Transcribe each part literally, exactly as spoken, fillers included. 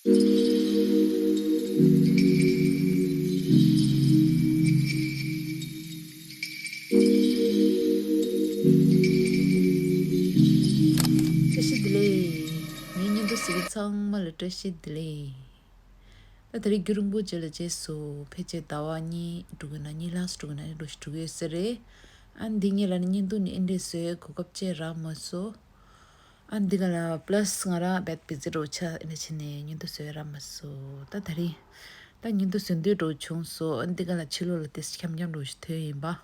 བཀྲ་ཤིས་བདེ་ལེགས། ངའི་བརྙན་ཐུང་གཟིགས་མཁན་ཚང་མ་ལ་བཀྲ་ཤིས་བདེ་ལེགས། ད་དེ་རིང་རྒྱུན་རིང་པོ་རྗེས་ལ་རྗེས་སུ་ཕལ་ཆེར་ཟླ་བ་གཉིས་འགྲོ་གི་ན། གཉིས་ལྷག་ཙམ་འགྲོ་གི་ན། འགྲོ་ཞིག་འགྲོ་གི་ཡོད་ས་རེད། ཨ་འདི་གཉིས་ལ་ནི་བརྙན་ཐུང་ནི་ཨེ་འདྲས་བཟོ་ཡའི་གོ་སྐབས་ཅིག་རག་མ་སོང་། ཨ་འདི་ག་ལ་པ་ལ་སི་ང་རང་དཔེ་བི་ཛི་འདྲ་བོ་ཆགས། ཨེ་འདྲ་བྱས་ནས་བརྙན་ཐུང་བཟོ་ཡ་རག་མ་སོང་། ད་དེ་རིང་ད་བརྙན་ཐུང་བཟོ་འདོད་འདྲ་བོ་བྱུང་སོང་། ཨ་འདི་ག་ལ་ཕྱི་ལོགས་ལ་ཏོག་ཙམ་འཁྱམ་འཁྱམ་འདྲ་བོ་ཞིག་ཐོན་ཡིན་པ།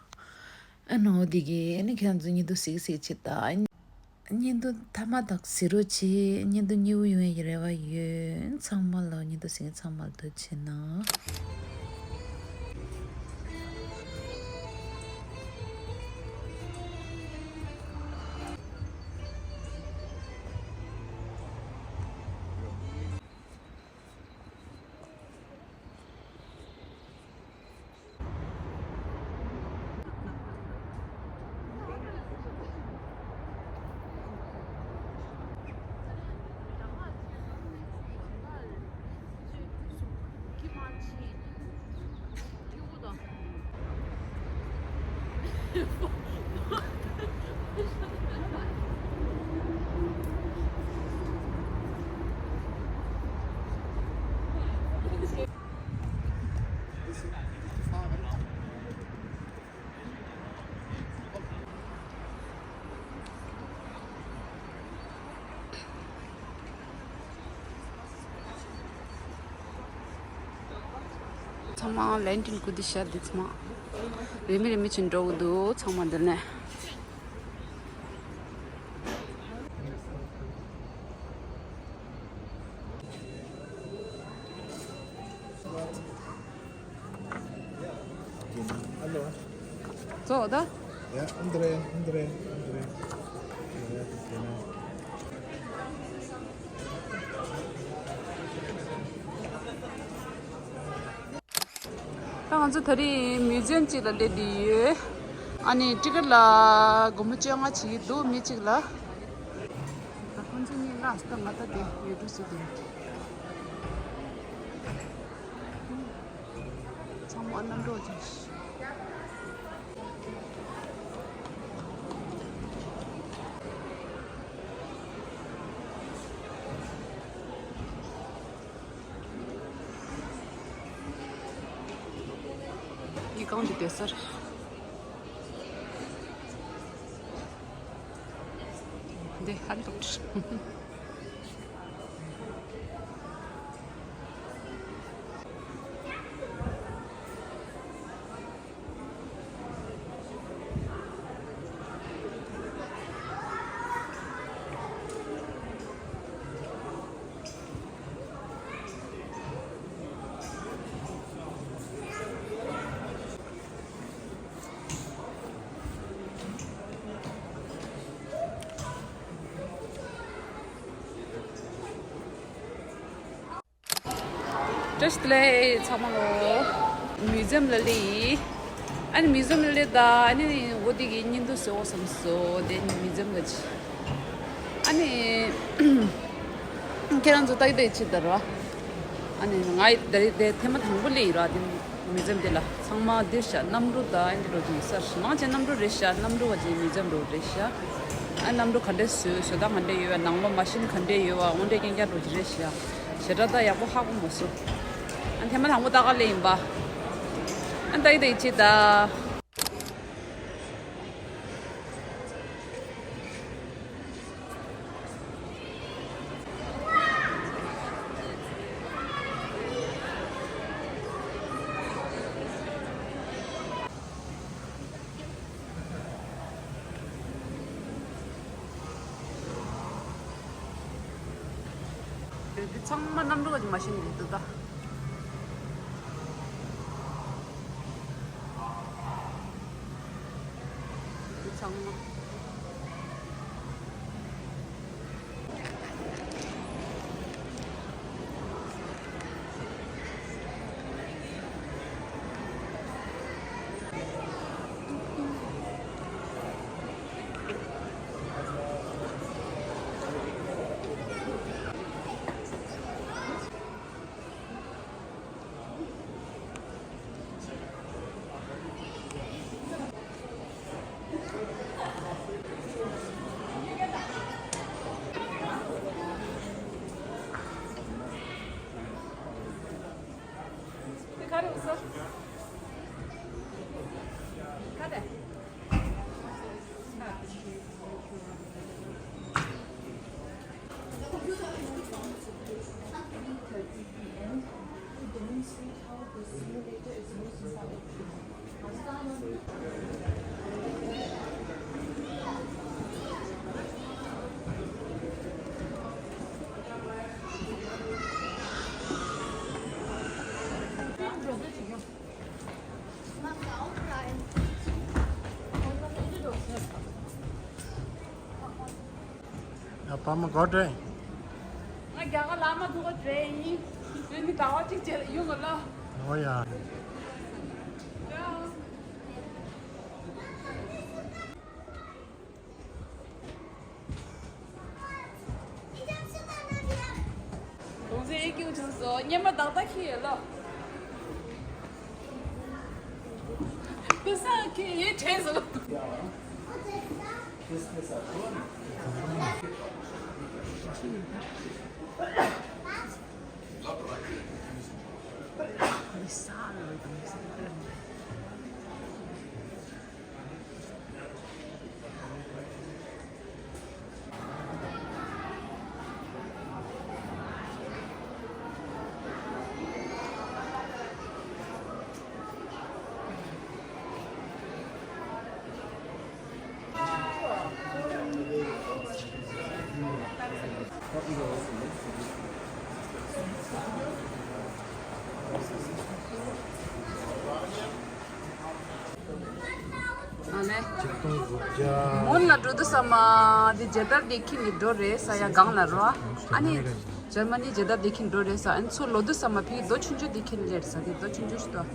ཨ་ནོ་འདི་གི་ཨ་ནི་ཁྱེད་རང་ཚོ་བརྙན་ཐུང་གཟིགས་གཟིགས་བྱེད་ད། བརྙན་ཐུང་མཐའ་མ་དག་གཟིགས་རོགས་གྱིས། བརྙན་ཐུང་མཉེས་པོ་ཡོང་བའི་རེ་བ་ཡོད། ཚང་མ་ལ་བརྙན་ཐུང་གཟིགས་མཁན་ཚང་མ་ལ་ཐུགས་རྗེ་གནང་། ཚང་མ་ལན་ཀྲིན་ཀུ་དི་ཤ་འདི་ཚང་མ་རེ་མི་རེ་མི་ཆེན་འགྲོ་གི་འདུག་ཚང་མ་འདི་ནས། Hello. So, da? Ya, Andre, Andre, Andre. ད་ང་ཚོ་ད་རིང་མིའུ་ཛི་ཡམ་གཅིག་ལ་སླེབས་བསྡད་ཡོད། ཨ་ནི་ཊི་ཀེ་ཊི་ལ་སྒོར་མོ་བཅོ་ལྔ་བྱེད་ཀྱི་འདུག་མི་གཅིག་ལ། ད་ཁོང་ཚོ་གཉིས་ལ་ད་ང་ད་དེ་ཡོད་འགྲོ་ཟེར་དེ། ཚང་མ་རྣམ་རོགས་ཅིག་འདི་གང་དུ་བསྡད་ས་རེད། འདི་ཧ་ལས་པ་འདྲ། བཀྲ་ཤིས་བདེ་ལེགས་ཚང་མ་ལོ། མིའུ་ཛི་ཡམ་ལ་སླེབས་ཡིན། ཨ་ནི་མིའུ་ཛི་ཡམ་ལ་སླེབས་ད་ཨ་ནི་འོ་དེ་གི་བརྙན་ཐུང་བཟོ་དགོས་བསམ་སོང་། དེ་མིའུ་ཛི་ཡམ་ལ་ཅི། ཨ་ནི་ཁྱེད་རང་ཚོ་ལྟ་གི་ལྟ་གི་ཅི་ལྟར་བ། ཨ་ནི་ང་ཡི་དེ་དེ་ཐེངས་མ་དང་པོ་སླེབས་ཡིན་ར། དེ་མིའུ་ཛི་ཡམ་དེ་ལ་ཚང་མ་འདིར་ཤ་གནམ་གྲུ་དང་ཨ་ནི་འགྲོ་དུས་ས་མང་ཆེ་གནམ་གྲུ་རེད་ཤག་གནམ་གྲུ་བ་ཅིག་མིའུ་ཛི་ཡམ་འགྲོ་རེད་ཤག་ཨ་གནམ་གྲུ་ག་འདྲས་བཟོས། བཟོ་ལྟ་ག་འདྲས་ཡོད་པ། ནང་ལོགས་མ་ཤིན་ག་འདྲས་ཡོད་པ། འོ་འདྲས་རྐྱང་རྐྱང་འགྲོ་གི་རེད་ཤག་ཞེ་དྲག་ད་ཡག་པོ་ཧ་གོ་མ་སོང་། ཨ་ཐེངས་མ་དང་པོ་ལྟ་ག་སླེབས་ཡིན་པ། ཨ་ལྟ་གི་ལྟ་གི་ཅི་ད། འདི་ཚང་མ་གནམ་གྲུ་ག་གི་མ་ཤིན་རེད་འདུག་ད། འདི་ཚང་མ། ཨ་ཕ་མ་གོ་དྲན། ང་རྒྱ་གར་ལ་མ་ཐུག་གོ་དྲན་ཡིན། དེ་ནི་ཟླ་བ་གཅིག་རྗེས་ལ་ཡོང་གི་ལ། ཨོ་ཡ། གོང་ཚེ་ཨེ་སྐྱིད་བྱུང་སོང་། སྙེ་མ་ཏག་ཏག་ཁྱེར་ཡོད་ལོ། ཁུ་སང་ཁྱེར་ཡོད་དྲན་སོང་། ཨ་ལེ། མོན་ལ་འགྲོ་དུས་ཙམ་མ་དེ་རྒྱལ་དར་དེ་ཁྱེར་ནས་འགྲོ་རེད་ས་ཡ་སྒང་ལ་རོ། ཨ་ནི་ཇར་མ་ནི་རྒྱལ་དར་དེ་ཁྱེར་འགྲོ་རེད་ས། ཨ་ནི་ཚུར་ལོག་དུས་ཙམ་མ་ཕི་རྡོ་ཆུང་ཆུང་དེ་ཁྱེར་ནས་སླེབས་ས། དེ་རྡོ་ཆུང་ཆུང་ཞིག་འདུག་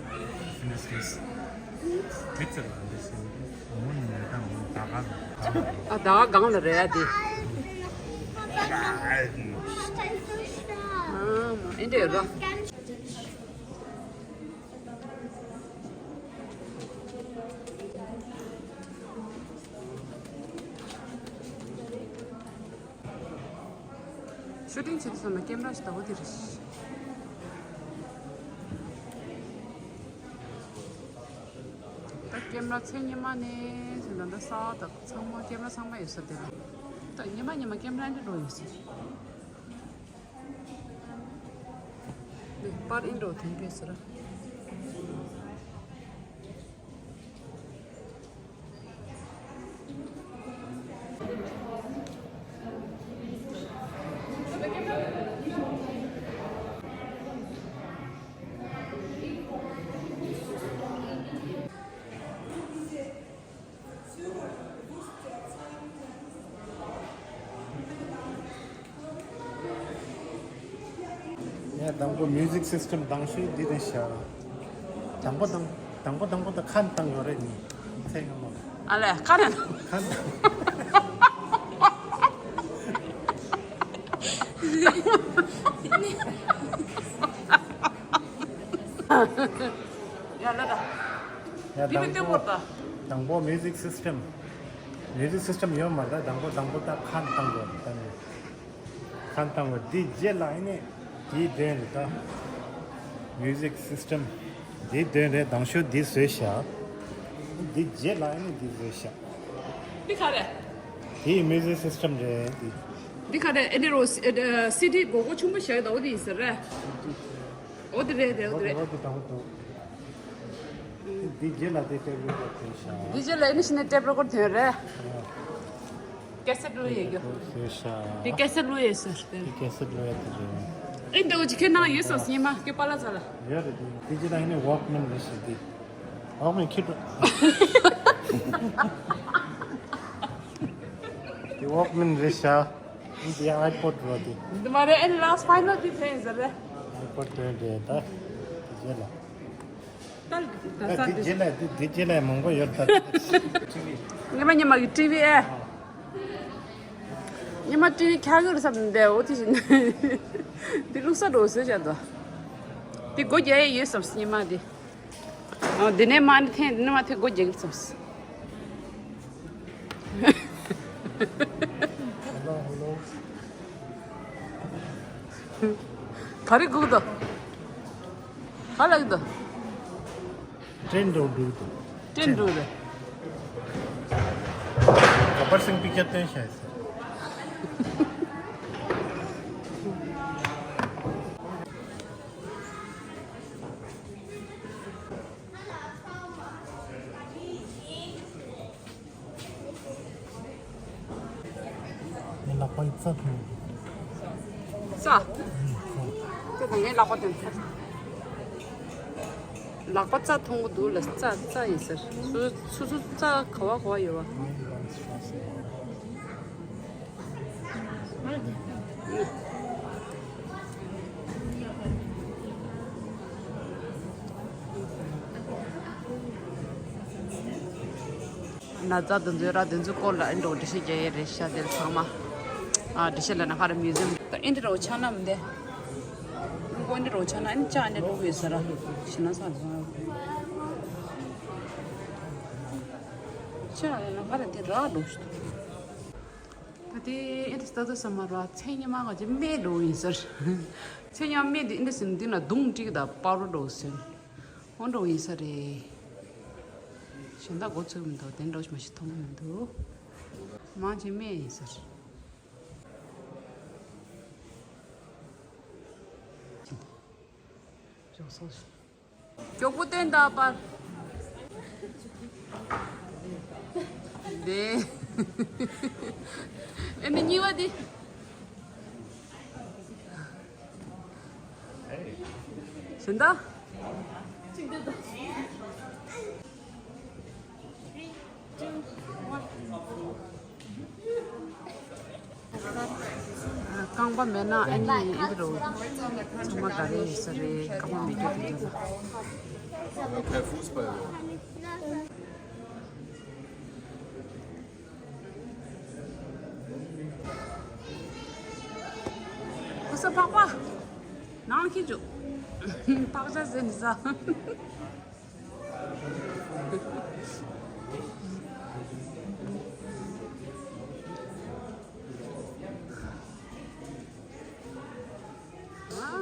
ཨ་ད་ག་སྒང་ལ་རེད་ཨ་དེ། ཨ་མ་ཨེ་འདྲས་རོ། ཤུ་ཊིང་བྱེད་དུས་ཙམ་ལ་ཀེམ་ར་ཞིག་ལྟ་བུ་དེ་རེད། ད་ཀེམ་ར་ཚེ་ཉི་མ་ནས་ད་ལྟ་ས་དང་ཚང་མ་ཀེམ་ར་ཚང་མ་ཡོད་ས་དེ་རེད། ད་ཉི་མ་ཉི་མ་ཀེམ་ར་འདི་འགྲོ་ཡོད་ས། པར་ཨིན་འགྲོ་དེ་འདྲས་ཟེར། ཡ་དང་པོ་མིའུ་ཟིག་སིས་ཊམ་དང་ཤོས་འདི་རེད་ཤག་དང་པོ་དང་དང་པོ་དང་པོ་ད་ཁ་བཏང་ཡོད་རེད་ནི། ཚེ་སྔ་མ། ཨ་ལས་ཁ་རེད། ཁ་བཏང་། ཡ་ལ་ད། ཡ་དེ་མི་དང་པོ་སྟོན་པོར་ད། དང་པོ་མིའུ་ཟིག་སིས་ཊམ། མིའུ་ཟིག་སིས་ཊམ་ཡོད་མ་རེད། དང་པོ་དང་པོ་ད་ཁ་བཏང་དགོས་རེད་ད་ནི། ཁ་བཏང་དགོས། འདི་རྗེས་ལ་ཨ་ནི་འདིའི་དོན་རེད་ད། མིའུ་ཟིག་སིས་ཊམ་འདིའི་དོན་རེད། དང་ཤོས་འདི་བཟོས་ཤག་འདི་རྗེས་ལ་ཨ་ནི་འདི་བཟོས་ཤག་འདི་ག་རེད། འདི་མིའུ་ཟིག་སིས་ཊམ་རེད་འདི། འདི་ག་རེད། ཨེ་འདི་རོ་སི་ཨེ་སི་ཌི་སྒོར་སྒོར་ཆུང་མོ་བཞག་ཡོད་ད། འོ་འདི་ཡིན་ཟེར་རེད། འོ་དེ་རེད་དེ། འོ་དེ་རེད། འོ་དེ་དང་པོ་དང་། འདི་རྗེས་ལ་དེ་ཊེབ་རེ་ཀོར་ཌ་ཐོན་ཤག་འདི་རྗེས་ལ་ཨེ་ནི་ཤི་ནས་ཊེབ་རེ་ཀོར་ཌ་ཐོན་རེད། ཀེ་སེ་ཊི་བླུག་ཡས་རྒྱུ། ཐོན་ཤག་དེ་ཀེ་སེ་ཊི་བླུག་ཡས་ཟེར་ཏེ། དེ་ཀེ་སེ་ཊི་བླུག་ཡས་དེ་རེད། ཨེ་འདི་འོ་ཅི་ཁྱེད་ནང་ཡོད་སོང་ཉི་མ་ཀེ་པ་ལ་ཟ་ལ། ཡོད་རེད་དེ། དེ་རྗེས་ལ་ཨེ་ནི་ཝོག་མེན་རེད་ཤག་དེ། ཝོག་མེན་ཁྱེར་འགྲོ། དེ་ཝོག་མེན་རེད་ཤག་འདི་ཡང་ཨའི་པོཌ་རོ་དེ། འདི་མ་རེད། ཨེ་ནི་ལཱ་སི་ཊི་ཕའི་ནལ་དེ་ཕན་ཟེར་རེད། ཨའི་པོཌ་དོན་རེད་ད། དེ་རྗེས་ལ། ད་ད་ད་ས་དེ་དེ་རྗེས་ལ་དེ་དེ་རྗེས་ལ་མང་པོ་ཡོད་ད། ཉི་མ་ཉི་མ་གི་ཊི་ཝི་ཨེ། ཉི་མ་ཊི་ཝི་འཁྱག་གི་རེད་བསམ་འདས། འོ་དེ་བཞིན་དེ་བླུག་ས་འགྲོ་བཟོས་བྱ་དོ། དེ་སྒོ་རྒྱག་ཡས་ཡོད་བསམ་ཉི་མ་དེ། འོ་དེ་ནས་མ་ནི་འཐེན། དེ་ནས་མ་འཐེན། སྒོ་རྒྱག་གི་རེད་བསམ། ག་རེ་སྒུག་དོ། ག་ལ་གི་དོ། ཀྲེན་འགྲོ་འགྲོ་འདུག་ཀྲེན་འགྲོ་རེད། ག་པར་སེང་པི་ཀྱ་སྟོན་ཤ་ཟེར། ངའི་ལག་པ་རྩ་ཐོན། རྩ། ཁྱོད་དང་ངའི་ལག་པ་དོན། ལག་པ་རྩ་མཐོང་གི་འདུག་ལ། རྩ་རྩ་ཡིན་ཟེར། སོ་སོ་སོ་རྩ་ག་བ་ག་བ་ཡོད་བ། ན་ཚ་དེ་ཚོའི་ར་དེ་ཚོའི་སྐོར་ལ་ཨེ་འགྲོ་འགྲེལ་བཤད་རྒྱག་ཡས་རེད་ཤག་དེ་ཚང་མ། ཨ་འགྲེལ་བཤད་ལ་ན་ཁ་ར་མིའུ་ཛིམ་ད་ཨེ་འདྲ་རོ་ཆགས་ན་མི་འདེ། ཀོན་འདྲ་རོ་ཆགས་ན་ཨེ་ཅག་ཨེ་འགྲོ་ཡོད་ས་ར་ཤི་ན་ས་ར། ཆགས་ན་ཁ་ར་དེ་ར་འགྲོ་ཤི། ད་དེ་ཨེ་འདྲ་ལྟ་ད་ས་མ་ར་ཚེ་ཉི་མ་ག་ཅི་མེད་འགྲོ་ཡིན་ཟེར། ཚེ་ཉི་མ་མེད་དེ་ཨེ་འདྲ་སེམས་འདི་ན་རྡུང་ཀྲིག་ད་པ་རོ་འགྲོ་ཟེར། འོ་འགྲོ་ཡིན་ས་རེད། གཞན་དག་འགོ་ཚུགས་མི་འདུག་དེ་འགྲོ་མ་ཤི་མཐོང་མི་འདུག་མང་ཆེ་སྨད་ཡིན་ཟེར། མགྱོགས་སོང་། མགྱོགས་པོ་བསྟན་ད་པར། དེ། ཨེ་ནི་གཉིས་པ་དེ། གཞན་དག་རྐང་པ་མེད་ན་ཨ་ནི་ཨེ་འདྲ་རོ། ཚང་མ་ག་རེ་ཡིན་ས་རེད། རྐང་པ་མེད་རྒྱུ་དེ་འདྲ་ལ། ཁོ་ས་ཕག་པ། ནང་ཁྱི་འཇུག་ཕག་ཤ་ཟེར་ནི་ས། ཨ་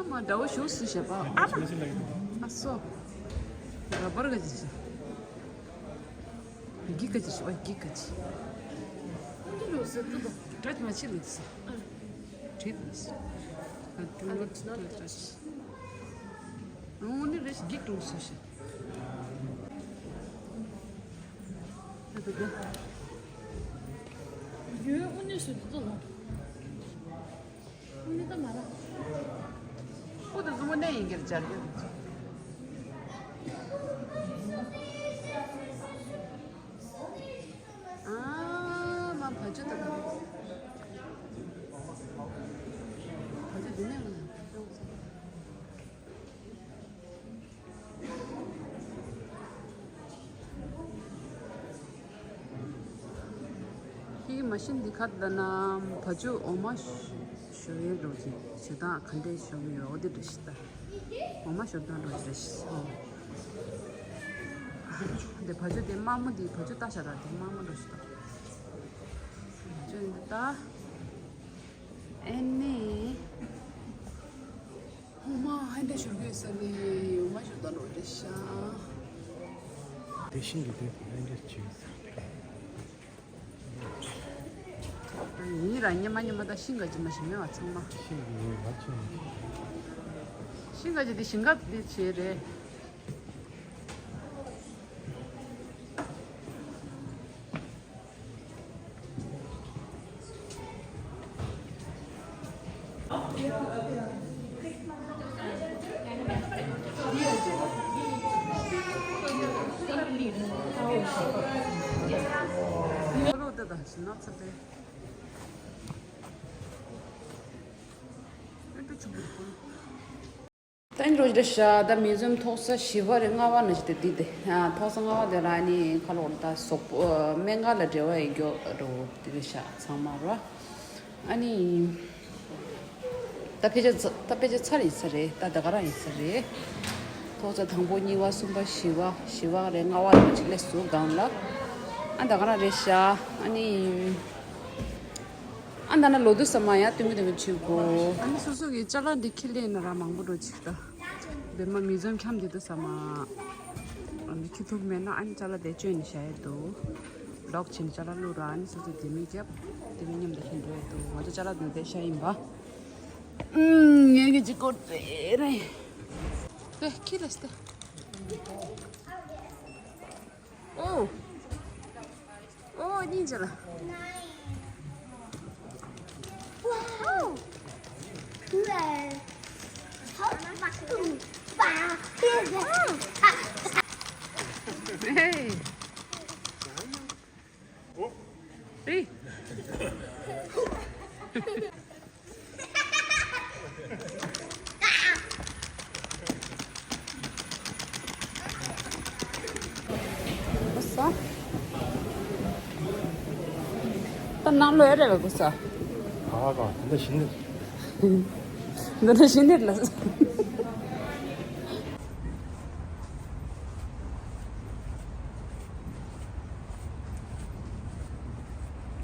མ་འདྲ་བོ་ཞུ་སུ་བྱེད་པ། ཨ་མ། ཨ་སོ། ར་བར་ག་ཅི་ཞིག་གི་ག་ཅི་ཞིག་བ་གི་ག་ཅི། འདི་རུ་ཟེར་ཏུ་དོ། བྲ་མ་ཆི་ལུགས་ས། བྲིས་ཏུ་ས། ཨ་ཏུ་ཏུ་ཏུ། འོ་ནི་རེ་ཞིག་གི་ཏུ་སུ་ཞིག་ཡོད། ཨུ་ནི་སུ་དུ་ལ། ཨུ་ནི་ད་མ་ལ། ཨུ་དུ་ཟུ་མོ་ནས་ཡིན་གྱིར་སྦྱར་ཡོད། ཨ་མ་བ་ཅུ་ད་བ་ཅུ་དུ་ནས་ལ། ཁྱེད་ཀྱི་མ་ཤིན་འདི་ཁ་ལ་ན་བ་ཅུ་འོ་མ་ཞོ་ཡའི་འགྲོ་ཅིག་ཞོ་དང་ག་འདྲའི་ཞོ་མི་ཡོད་འོ་དེ་འདྲ་ཞིག་ལྟ། འོ་མ་ཞོ་དང་འགྲོ་ཅིག་ཞིག་ཨོ། འདི་བ་ཅུ་དེ་དམར་མོ་འདི་བ་ཅུ་ལྟ་ཤ་ར་དེ་དམར་མོ་འགྲོ་ཞིག་ལྟ། བ་ཅུ་འདི་ལྟ། ཨེ་ནི། འོ་མ་ཧན་ཏེ་ཞོར་གོས་ས་ནི་འོ་མ་ཞོར་ད་ལོ་རེ་ཤ། དེ་ཤིང་གི་དེ་ཧན་ཏེ་ཅི། ཡིན་ར་ཉི་མ་ཉི་མ་ད་ཤིང་ག་ཅི་མ་ཤི་མེད་བ་ཚང་མ། ཤིང་གི་ཡིན་བ་ཅི། ཤིང་ག་ཅི་དེ་ཤིང་ག་དེ་ཆེ་རེད། ད་ཨིན་རོ་ཇི་རེད་ཤག་ད་མིའུ་ཛི་ཡམ་ཐོག་ས་བཞི་པ་རེད། ལྔ་པ་ནང་བཞིན་དེ་འདི་དེ་ཨ་ཐོག་ས་ལྔ་པ་དེ་ར་ནི་ཁ་ལོ་ད་སོག་པོ་ཨ་སྨན་ཁང་ལ་འབྲེལ་བ་ཡོད་རྒྱུ་རོ་དེ་རེད་ཤག་ཚང་མ་རོ། ཨ་ནི་ད་ཕལ་ཆེར་ཚ་ད་ཕལ་ཆེར་ཚར་ཡིན་ས་རེད། ད་ད་ག་རང་ཡིན་ས་རེད། ཐོག་ས་དང་པོ་གཉིས་པ་གསུམ་པ་བཞི་པ་བཞི་པ་རེད། ལྔ་པ་རེད། ཅིག་སླེབས་སོང་སྒང་ལ། ཨ་ད་ག་རང་རེད་ཤག་ཨ་ནི། ཨ་ད་ན་ལོ་དུ་ས་མ་ཡ་ཏུང་གི་ཏུང་གི་ཆུ་གོ། ཨ་ནི་སོ་སོ་གི་ཅ་ལག་འདི་ཁྱི་ལས་ན་ར་མང་པོ་འགྲོ་ཅིག་ད། འདི་མ་མིའུ་ཛི་ཡམ་འཁྱམ་འདི་དུ་ས་མ། ཁྱི་ཐུག་མེད་ན་ཨ་ནི་ཅ་ལག་དེ་བཅོས་ནས་བཞག་ཡས་འདུག་ལོག་ཕྱིན་ཅ་ལག་བླུགས་ར་ཨ་ནི་སོ་སོ་དེ་མི་རྒྱབ་དེ་མི་མཉམ་དུ་ཕྱིན་འགྲོ་ཡས་འདུག་ང་ཚོ་ཅ་ལག་དེ་བསྡད་བཞག་ཡིན་པ། ཨུམ་ངས་གི་ཅི་སྐོར་དེ་རེད། དེ་ཁྱི་རེད་དེ། ཨོ། ཨོ་གཉིས་ཅ་ལག Hey. Hey. ད་ནང་ལོགས་རེད་པས་གོ་ས། ཨ་ག་འདི་ཤི་ནི། འདི་ནི་ཤི་ནི་ལ།